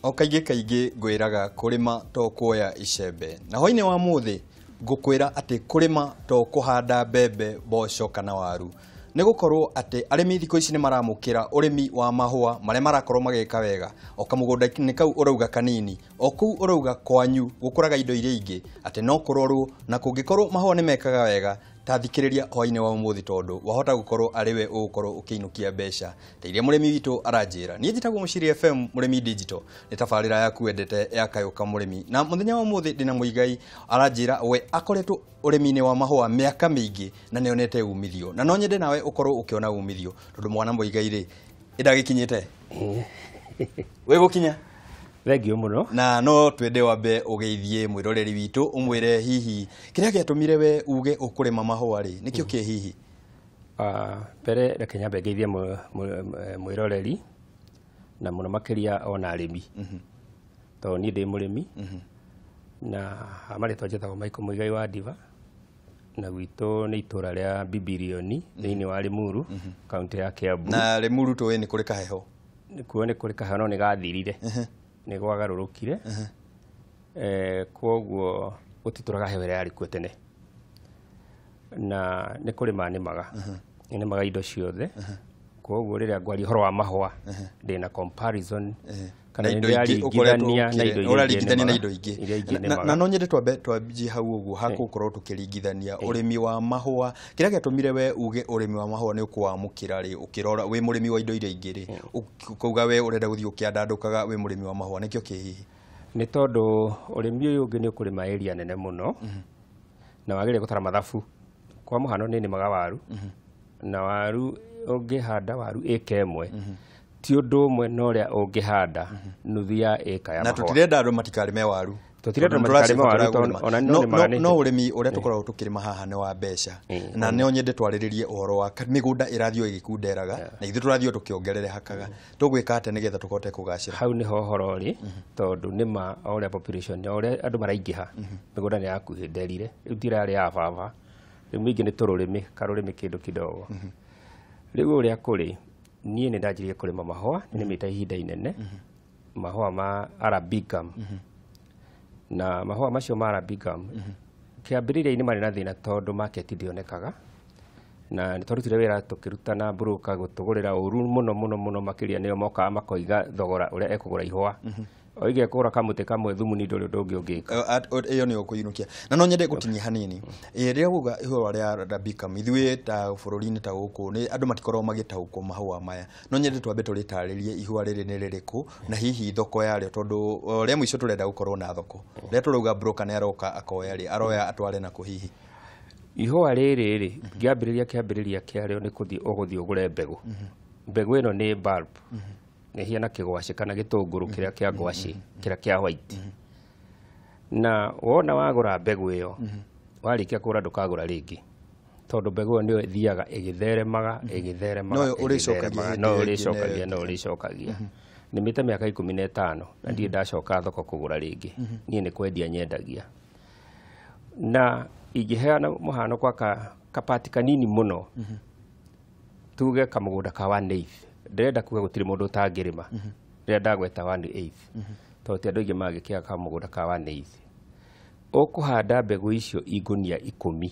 O kaingĩ kaingĩ ngwĩraga kũrĩma to kuoya icembe. Na hwainĩ wa mũthĩ ngũkwĩra atĩ kũrĩma to kũhanda mbembe, mboco kana waru. Nĩ gũkorwo atĩ arĩmi thikũ ici nĩ maramũkĩra ũrĩmi wa mahũa marĩa marakorwo magĩka wega. O kamũgũnda-inĩ kau ũrauga kanini, o kũu ũrauga kwanyu gũkũraga indo iria ingĩ, atĩ no kũrorwo na kũngĩkorwo mahũa nĩ mekaga wega, ta thikĩrĩria hwainĩ wa ũmũthĩ tondũ wahota gũkorwo arĩ we ũgũkorwo ũkĩinũkia mbeca ta iria mũrĩmi witũ aranjĩra. Niĩ njĩtagwo Mũciri FM Mũrĩmi Digital, nĩ tabarĩra yaku wendete ya Kayũ ka Mũrĩmi. Na mũthenya wa ũmũthĩ ndĩna Mũigai aranjĩra we akoretwo ũrĩmi-inĩ wa mahũa mĩaka mĩingĩ na nĩonete umithio. Na no nyende nawe ũkorwo ũkĩona umithio tondũ mwana Mũigai rĩ, ĩndagĩkinyĩte? Wĩ gũkinya? Thengiũ mũno. Na no twende wambe ũgeithie mwĩroreri witũ ũmwĩre hihi kĩrĩa gĩatũmire we uge ũkũrĩma mahũa rĩ nĩkĩo kĩ hihi? Mbere reke nyambe ngeithie mwĩroreri na mũno makĩria ona arĩmi. Tondũ niĩ ndĩ mũrĩmi. Na marĩtwa njĩtagwo Michael Muigai wa Ndiba na gwitũ nĩ itũra rĩa Bibilioni thĩinĩ wa Limuru, kaunti ya Kiambu. Na Limuru tũĩ nĩ kũrĩ kaheho. Kuo nĩ kũrĩ kaheho no nĩ gathirire. Nĩ gwagarũrũkire. Kwoguo gũtitũraga heho ĩrĩa yarĩ kuo tene. Na nĩ kũrĩma nĩmaga. Nĩmaga indo ciothe. Kwoguo rĩrĩa ngwaria ũhoro wa mahũa ndĩna comparison kana na indo ingĩ ũkoretwo nĩndĩraringithania na indo iria ingĩ ũraringithania na nĩmaga. indo ingĩ. Iria ingĩ Na nĩmaga. no nyende twambe twanjie hau ũguo hakũkorwo tũkĩringithania ũrĩmi wa mahũa. Kĩrĩa gĩatũmire we uge ũrĩmi wa mahũa nĩ ũkũwamũkĩra rĩ, ũkĩrora wĩ mũrĩmi wa indo iria ingĩ rĩ, ũkauga we ũrenda gũthiĩ ũkĩandandũkaga wĩ mũrĩmi wa mahũa, nĩkĩo kĩ hihi? Nĩ tondũ ũrĩmi ũyũ ũngĩ nĩ ũkũrĩma area nene mũno na wagĩrĩire gũtara mathabu. Kwa mũhano nĩ nĩmaga waru na waru ũngĩhanda waru ĩka ĩmwe ti ũndũ ũmwe na ũrĩa ũngĩhanda nuthu ya ĩka ya Na mahũa. tũtirenda andũ matikarĩme waru. Tũtirenda Tondũ matikarĩme waru nĩtũracibatara tondũ kũrĩma. ona no nĩmaga nĩ No ũrĩmi ũrĩa tũkoragwo tũkĩrĩma haha nĩ wa mbeca. Na no nyende twarĩrĩrie ũhoro wa mĩgũnda ĩrathiĩ o ĩgĩkunderaga na ithuĩ tũrathiĩ o tũkĩongererekaga. Tũgwĩka atĩa nĩgetha tũhote kũgacĩra? Hau nĩho ũhoro ũrĩ tondũ nĩma o ũrĩa population o ũrĩa andũ maraingĩha mĩgũnda nĩ yakuhĩnderire rĩu ti ĩrarĩ ya baba rĩu mĩingĩ nĩ tũrũrĩmĩ karũrĩmĩ kĩndũ kidogo. Rĩu ũrĩa kũrĩ niĩ nĩ ndanjirie kũrĩma mahũa nĩnĩmĩte ihinda inene mahũa ma Arabicum. Na mahũa macio ma Arabicum kĩambĩrĩria-inĩ marĩ na thĩna tondũ market ndĩonekaga na nĩ twarutire wĩra tũkĩrutana broker gũtũgũrĩra ũru mũno mũno mũno makĩria nĩo mokaga makoiga thogora ũrĩa ekũgũra ihũa. Oige ekũgũra kamũtĩ kamwe thumu ni ndũrĩ ũndũ ũngĩ ũngĩka. Ĩyo nĩyo kũinũkia. Na no nyende gũtinia hanini. Rĩrĩa uga ihũa rĩa Arabicum, ithuĩ ta bũrũri-inĩ ta gũkũ nĩ andũ matikoragwo magĩtaũkwo mahũa maya. No nyende twambe tũrĩtarĩrie ihũa rĩrĩ nĩ rĩrĩkũ na hihi thoko yarĩo tondũ rĩa mũico tũrenda gũkorwo na thoko. Rĩrĩa tũrauga broker nĩ aroka akoya rĩ, aroya atware nakũ hihi? Ihũa rĩrĩ rĩ, ngĩambĩrĩria kĩambĩrĩria kĩarĩo nĩ kũthiĩ ũgũthiĩ ũgũre mbegũ. Mbegũ ĩno nĩ bulb. Nĩ hiana kĩgwacĩ kana gĩtũngũrũ kĩrĩa kĩa ngwacĩ, kĩrĩa kĩa white. Na wona wagũra mbegũ ĩyo, warĩkia kũgũra ndũkagũra rĩngĩ. Tondũ mbegũ ĩyo nĩyo ĩthiaga ĩgĩtheremaga, ĩgĩtheremaga, Noyo ũrĩcokagia ĩgĩtheremaga. hĩndĩ No ĩyo ĩngĩ ũrĩcokagia, nayo no ũrĩcokagia. Nĩmĩte mĩaka 15 na ndirĩ ndacoka thoko kũgũra rĩngĩ. Niĩ nĩ kwendia nyendagia. Na ingĩheana mũhano kwa kapati kanini mũno, tuge kamũgũnda ka 1/8. Ndĩrenda kuga gũtirĩ mũndũ ũtangĩrĩma. Rĩrĩa ndagweta 1/8. Tondũ ti andũ aingĩ mangĩkĩaga kamũgũnda ka 1/8. Ũkũhanda mbegũ icio ingũnia 10.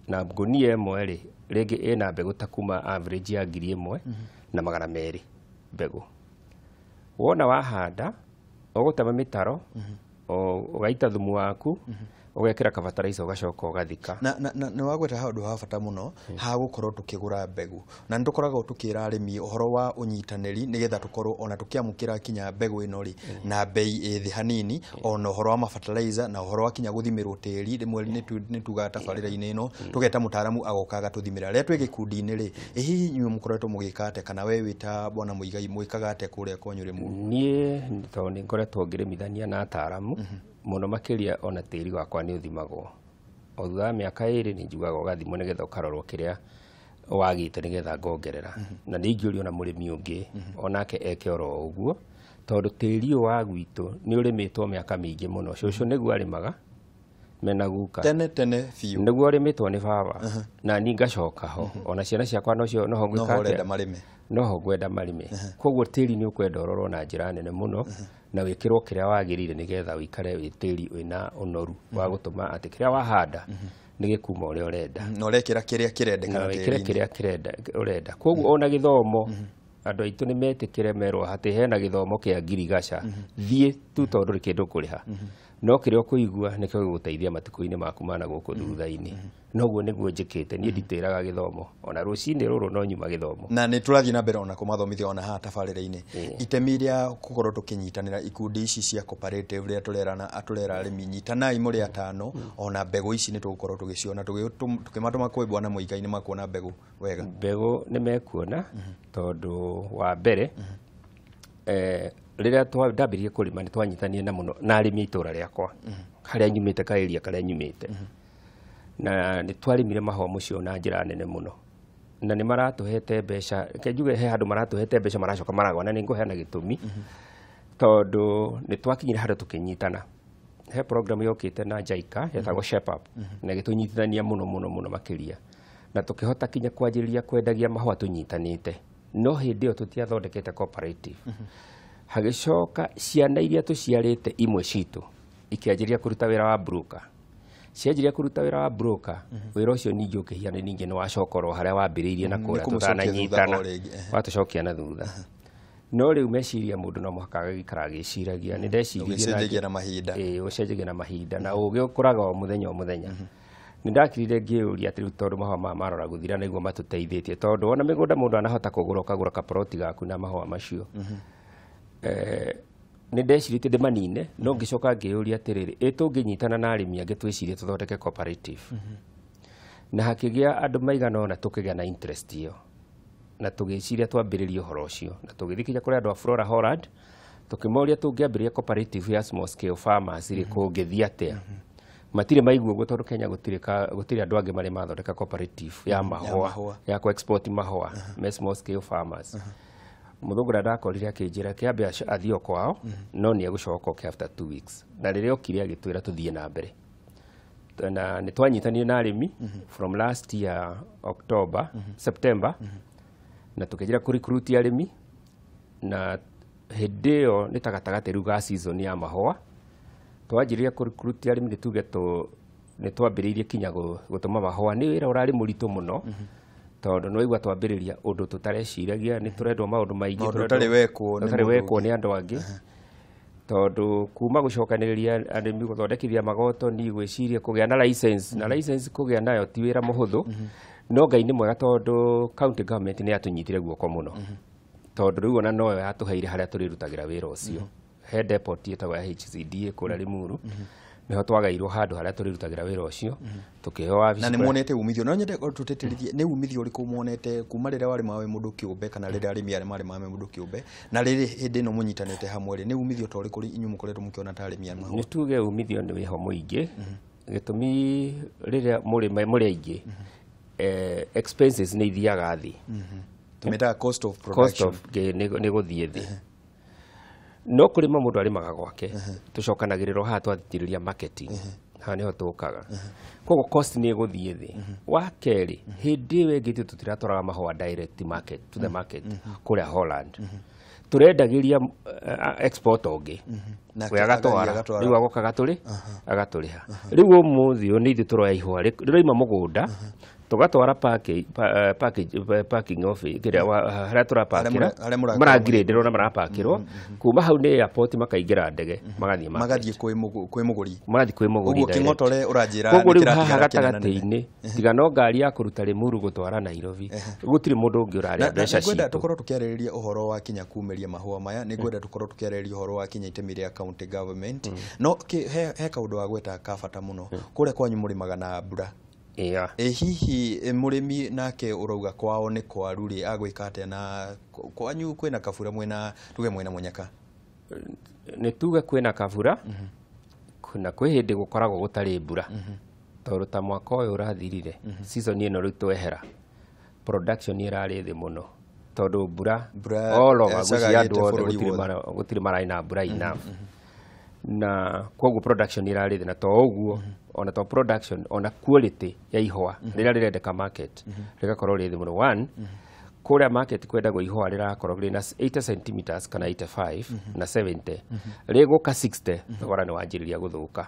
Na ngũnia ĩmwe rĩ, rĩngĩ ĩna mbegũ ta kuma average ya 1200 mbegũ. Wona wahanda, ũgũtema mĩtaro, ũgaita thumu waku, ũgekĩra kabataraitha ũgacoka ũgathika. Na nĩ wagweta handũ ha bata mũno ha gũkorwo tũkĩgũra mbegũ. Na nĩ tũkoragwo tũkĩra arĩmi ũhoro wa ũnyitanĩri nĩgetha tũkorwo ona tũkĩamũkĩra kinya mbegũ ĩno rĩ na bei ĩ thĩ hanini, ona ũhoro wa mafertilizer na ũhoro wa kinya gũthimĩrwo tĩri. Rĩmwe nĩ tugaga tabarĩra-inĩ ĩno tũgeta mũtaaramu agoka agatũthimĩra. Rĩrĩa twĩ gĩkundi-inĩ rĩ, ĩ hihi inyuĩ mũkoretwo mũgĩka atĩa kana we wĩ ta bwana Muigai mwĩkaga atĩa kũrĩa kwanyu Limuru? Niĩ tondũ nĩ ngoretwo ngĩrĩmithania na ataaramu mũno makĩria ona tĩri wakwa nĩ ũthimagwo. O thutha wa mĩaka 2 nĩ njugaga ũgathimwo nĩgetha ũkarorwo kĩrĩa wagĩte nĩgetha ngongerera. Na nĩ ingĩũria ona mũrĩmi ũngĩ onake eke oro ũguo tondũ tĩri ũyũ wa gwitũ nĩ ũrĩmĩtwo mĩaka mĩingĩ mũno. Cũcũ nĩguo arĩmaga Mena guka tene tene biũ nĩguo ũrĩmĩtwo nĩ baba na niĩ ngacoka ho ona ciana ciakwa nocio noho no ngwĩka ũrenda atĩa marĩme noho ngwenda marĩme. Koguo tĩri nĩ ũkwenda ũrorwo na njĩra nene mũno na wĩkĩrwo kĩrĩa wagĩrĩire nĩgetha ũikare wĩ tĩri wĩna ũnoru wa gũtũma atĩ kĩrĩa wahanda nĩ gĩkuma ũrĩa ũrenda na ũrekĩra kĩrĩa kĩrendekana na wĩkĩre tĩri-inĩ. kĩrĩa kĩrenda ũrenda. Koguo ona gĩthomo andũ aitũ nĩ metĩkĩre merwo atĩ hena gĩthomo kĩa ngirigaca thiĩ tu tondũ ndũrĩ kĩndũ ũkũrĩha no kĩrĩa ũkũigua nĩkĩo gĩgũteithia matukũ-inĩ maku ma na gũkũ thutha-inĩ. Noguo nĩguo njĩkĩte niĩ nditĩraga gĩthomo ona rũcinĩ rũrũ no nyuma gĩthomo. Na nĩ tũrathiĩ na mbere ona kũmathomithia ona haha tabarĩra-inĩ itemi rĩa gũkorwo tũkĩnyitanĩra ikundi ici cia cooperative rĩrĩa tũrera arĩmi nyitanai mũrĩ atano ona mbegũ ici nĩ tũgũkorwo tũgĩciona tũkĩmatũma kwĩ bwana Muigai nĩ makuona mbegũ wega. Mbegũ nĩ mekuona tondũ wa mbere rĩrĩa ndambĩrĩirie kũrĩma nĩ twanyitanire na mũno na arĩmi a itũra rĩakwa harĩa nyumĩte ka area karĩa nyumĩte na nĩ twarĩmire mahũa mũcio na njĩra nene mũno na nĩ maratũhete mbeca reke njuge he handũ maratũhete mbeca maracoka maragwa na nĩ ngũheana gĩtũmi tondũ nĩ twakinyire handũ tũkĩnyitana he program yokĩte na JICA yetagwo Shape Up na ĩgĩtũnyitithania mũno mũno mũno makĩria na tũkĩhota kinya kwanjĩrĩria kwendagia mahũa tũnyitanĩte no hĩndĩ ĩyo tũtiathondekete cooperative. Hagĩcoka ciana iria tũciarĩte imwe citũ ikĩanjĩrĩria kũruta wĩra wa broker. Cianjĩrĩria kũruta wĩra wa broker wĩra ũcio ningĩ ũkĩhiana ningĩ nĩ wacokorwo harĩa wambĩrĩirie na kũrĩa Nĩ kũmũcokia thutha tũtananyitana o rĩngĩ, ehe. watũcokia na thutha. No rĩu meciria mũndũ no mũhaka agĩikara agĩciragia nĩ ndeciririe Ũgĩcenjagia na mahinda. Ĩĩ ũcenjagia na mahinda na ũgĩ ũkũraga o mũthenya o mũthenya. Nĩ ndakirire ngĩyũria atĩ rĩu tondũ mahũa maya marora gũthira nĩguo matũteithĩtie tondũ ona mĩgũnda mũndũ anahota kũgũra ũkagũra kaporoti gaku na mahũa macio. Nĩ ndecirĩtie ndĩmanine no ngĩcoka ngĩyũria atĩrĩrĩ ĩ tũngĩnyitana na arĩmi angĩ twĩcirie tũthondeke cooperative na hakĩgĩa andũ maigana ũna tũkĩgĩa na interest ĩyo na tũgĩciria twambĩrĩrie ũhoro ũcio na tũgĩthiĩ kinya kũrĩ andũ a Flora Holland tũkĩmoria tũngĩambĩrĩria cooperative ya small scale farmers rĩ kũngĩthiĩ atĩa. Matirĩ maigua ũguo tondũ Kenya gũtirĩ andũ angĩ marĩ mathondeka cooperative ya mahũa ya kũ export mahũa me small scale farmers. Mũthũngũ ũrĩa ndakorire akĩnjĩra kĩambe athiĩ o kwao no nĩ egũcoka oke after 2 weeks na rĩrĩa okire agĩtwĩra tũthiĩ na mbere na nĩ twanyitanire na arĩmi from last year October September na tũkĩnjĩra kũ recruit arĩmi na hĩndĩ ĩyo nĩ ta gatagatĩ rĩu ga season ya mahũa twanjĩrĩria kũ recruit arĩmi nĩ tuge nĩ twambĩrĩirie kinya gũtũma mahũa nĩ wĩra ũrarĩ mũritũ mũno tondũ nĩ waigua twambĩrĩria ũndũ tũtareciragia nĩ tũrendwo maũndũ maingĩ Maũndũ ũtarĩ wekwo nĩ ũtarĩ mũndũ wekwo nĩ andũ angĩ tondũ kuma gũcokanĩrĩria arĩmi gũthondekithia magotoni gwĩciria kũgĩa na license na license kũgĩa nayo ti wĩra mũhũthũ no Ngai nĩ mwega tondũ county government nĩ yatũnyitire guoko mũno tondũ rĩu ona noyo yatũheire harĩa tũrĩrutagĩra wĩra ũcio he depot ĩtagwo ya HCDA kũrĩa Limuru nĩho twagairwo handũ harĩa tũrĩrutagĩra wĩra ũcio tũkĩheo wabici na nĩ kũrĩa- muonete umithio no nyende tũtĩtĩrithie nĩ umithio ũrĩkũ muonete kuma rĩrĩa warĩmaga wĩ mũndũ kĩũmbe kana rĩrĩa arĩmi arĩa marĩmaga me mũndũ kĩũmbe na rĩrĩ hĩndĩ ĩno mũnyitanĩte hamwe rĩ nĩ umithio ta ũrĩkũ inyuĩ mũkoretwo mũkĩona ta arĩmi a mahũa? Nĩ tuge umithio nĩ wĩho mũingĩ gĩtũmi rĩrĩa mũrĩ aingĩ expenses nĩ ithiaga thĩ Tũmĩtaga cost of cost production. of nĩ gũthiĩ thĩ no kũrĩma mũndũ arĩmaga gwake tũcokanagĩrĩrwo haha twathikĩrĩria marketing haha nĩho tũkaga koguo cost nĩ ĩgũthiĩ thĩ wa kerĩ hĩndĩ ĩyo ĩngĩ ithuĩ tũtiratwaraga mahũa direct market to the market kũrĩa Holland tũrendagĩria export ũngĩ Nake we agatwara agatwara. rĩu agoka agatũrĩha rĩu ũmũthĩ ũyũ nĩ ithuĩ tũroya ihũa rĩroima mũgũnda tũgatwara parking office kĩrĩa harĩa tũrapakĩra Harĩa mũrakorwo marangirĩndĩrwo na marapakĩrwo kuma hau nĩ airport makaingĩra ndege magathiĩ market. Magathiĩ kwĩ mũgũri Magathiĩ kwĩ mũgũri ũguo direct. kĩng'otore ũranjĩra Koguo nĩ rĩu haha kĩratigara kĩnene. gatagatĩ-inĩ tiga no ngari ya kũruta Limuru gũtwara Nairobi gũtirĩ mũndũ ũngĩ ũrarĩa mbeca Nĩngwenda citũ. tũkorwo tũkĩarĩrĩria ũhoro wa kinya kumĩria mahũa maya nĩngwenda tũkorwo tũkĩarĩrĩria ũhoro wa kinya itemi rĩa county government no he kaũndũ wa gweta ka bata mũno kũrĩa kwanyu mũrĩmaga na mbura. Ĩya. Ĩ hihi mũrĩmi nake ũrauga kwao nĩ kwaru rĩ agwĩka atĩa na kwanyu kwĩna kabura mwĩna tuge mwĩna mũnyaka? Nĩ tuge kwĩna kabura na kwĩ hĩndĩ gũkoragwo gũtarĩ mbura tondũ ta mwaka ũyũ ũrathirire season ĩno rĩu twehera production ĩrarĩ thĩ mũno tondũ mbura Mbura all over yacagagĩte gũcia andũ othe bũrũri wothe. Gũtirĩ mararĩ na mbura enough. Na koguo production ĩrarĩ thĩ, na to ũguo, ona to production, ona quality ya ihũa rĩrĩa rĩrendeka market rĩgakorwo rĩ thĩ mũno. One, kũrĩa market kwendagwo ihũa rĩrakorwo rĩna 80 centimeters kana 85 na 70, rĩgũka 60 thogora nĩ wanjĩrĩria gũthũka.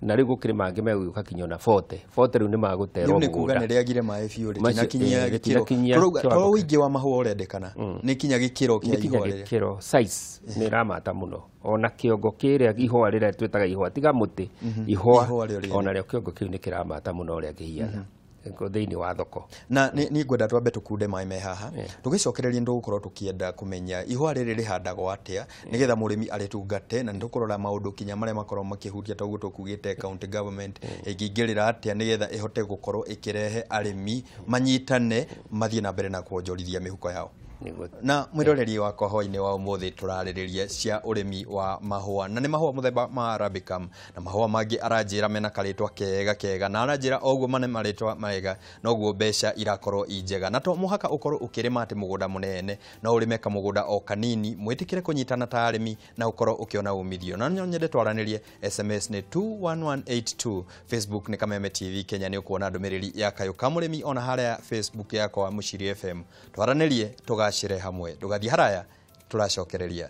Na rĩu gũkĩrĩ mangĩ megũgĩũka kinya ona 40 40, rĩu nĩ magũterwo Rĩu nĩ kuga mũgũnda. Nĩ rĩagire maĩ biũ, Macio, rĩtinakinyia gĩkĩro. rĩtinakinyia Tũrauga kĩwango to ũingĩ wa mahũa ũrendekana, nĩ kinya gĩkĩro kĩa nĩ kinya ihũa rĩrĩa. Gĩkĩro, size nĩ ĩramata mũno. Ona kĩongo kĩrĩa ihũa rĩrĩa twĩtaga ihũa, tiga mũtĩ, ihũa, Ihũa rĩo rĩene. Ona rĩo kĩongo kĩu nĩ kĩramata mũno ũrĩa kĩhiana thĩinĩ wa thoko. Na nĩ ngwenda twambe tũkunde maĩ me haha, tũgĩcokereria nĩ tũgũkorwo tũkĩenda kũmenya ihũa rĩrĩ rĩhandagwo atĩa nĩgetha mũrĩmi arĩtungate, na nĩ tũkũrora maũndũ kinya marĩa makorwo makĩhutia toguo tũkugĩte county government ĩngĩingĩrĩra atĩa nĩgetha ĩhote gũkorwo ĩkĩrehe arĩmi manyitane mathiĩ na mbere na kuonjorithia mĩhuko yao. Nĩguo. Na mwĩroreri wakwa, hwainĩ wa ũmũthĩ tũrarĩrĩria cia ũrĩmi wa mahũa, na nĩ mahũa mũthemba ma arabicum na mahũa mangĩ aranjĩra mena karĩtwa kega kega, na aranjĩra o ũguo mane marĩtwa mega noguo mbeca irakorwo i njega. Na to mũhaka ũkorwo ũkĩrĩma atĩ mũgũnda mũnene, no ũrĩme kamũgũnda o kanini, mwĩtĩkĩre kũnyitana ta arĩmi na ũkorwo ũkĩona umithio. Na no nyende twaranĩrie, SMS nĩ 21182, Facebook nĩ Kameme TV Kenya, nĩ ũkuona ndũmĩrĩri ya kayũ ka mũrĩmi ona harĩa Facebook yakwa Mũciri FM. Twaranĩrie tũgacĩre hamwe, ndũgathiĩ haraya, tũracokereria.